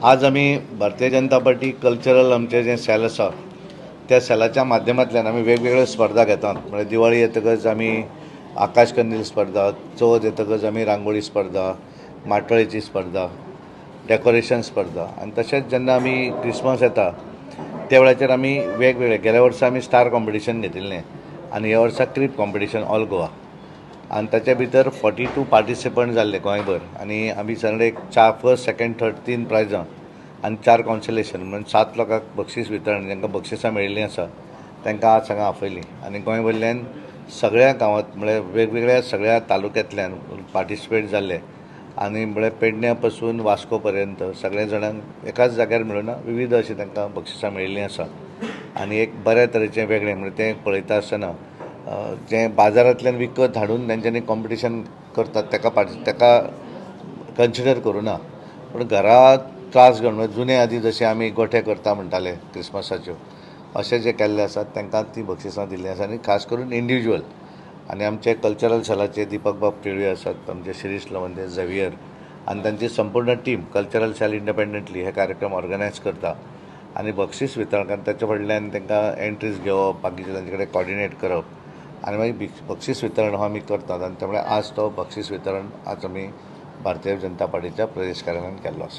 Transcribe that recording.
आज आमी Bharatiya Janata party cultural आमचें जें सेल आसा त्या सेलाच्या माध्यमांतल्यान आमी वेगवेगळ्यो स्पर्धा घेतात. म्हळ्यार दिवाळी येतकच आमी आकाश कंदील स्पर्धा, चवथ येतकच आमी रांगोळी स्पर्धा, माटोळेची स्पर्धा, डेकोरेशन स्पर्धा आनी तशेंच जेन्ना आमी क्रिसमस येता त्या वेळाचेर आमी वेगवेगळे, गेल्या वर्सा आमी स्टार कॉम्पिटिशन घेतिल्लें आनी ह्या वर्सा क्रीप कॉम्पिटिशन ऑल गोवा आनी ताच्या भितर 42 पार्टिसिपंट जाल्ले गोंयभर आनी आमी सगळे एक 4 फर्स्ट सेकंड थर्ड 3 प्रायजां आनी 4 कॉन्सलेशन म्हणून 7 लोकांक बक्षीस वितरण, जांकां बक्षिसां मेळिल्लीं आसा तांकां आज हांगा आपयलीं आनी गोंयभरल्यान सगळ्या गांवांत म्हळ्यार वेगवेगळ्या सगळ्या तालुक्यांतल्यान पार्टिसिपेट जाल्ले आनी म्हळ्यार पेडण्या पासून वास्को पर्यंत सगळ्या जाणांक एकाच जाग्यार मेळून विविध अशीं तांकां बक्षिसां मेळिल्लीं आसा आनी एक बऱ्या तरेचें वेगळें म्हळ्यार तें पळयता आसतना जें बाजारांतल्यान विकत हाडून तेंच्यांनी कॉम्पिटिशन करतात ताका कन्सिडर करूं ना, पूण घरा त्रास घेवन जुने आदी जशे आमी गोठे करता म्हणटाले क्रिसमसाच्यो, अशें जे केल्ले आसात तांकां ती बक्षिसां दिल्लीं आसा आनी खास करून इंडिविज्युअल. आनी आमचे कल्चरल सेलाचे दीपक बाब टिळवी आसात, आमचे शिरीष लवंदे, झेवियर आनी तांची संपूर्ण टीम कल्चरल सेल इंडिपेंडंटली हे कार्यक्रम ऑर्गनायज करता आनी बक्षीस वितरण, कारण ताच्या फाटल्यान तांकां एंट्रीज घेवप, बाकीचे तांचे कडेन कॉर्डिनेट करप आनी मागीर बक्षीस वितरण हो आमी करतात आनी त्यामुळे आज तो बक्षीस वितरण आज आमी भारतीय जनता पार्टीच्या प्रदेश कार्यालयान केल्लो आसा.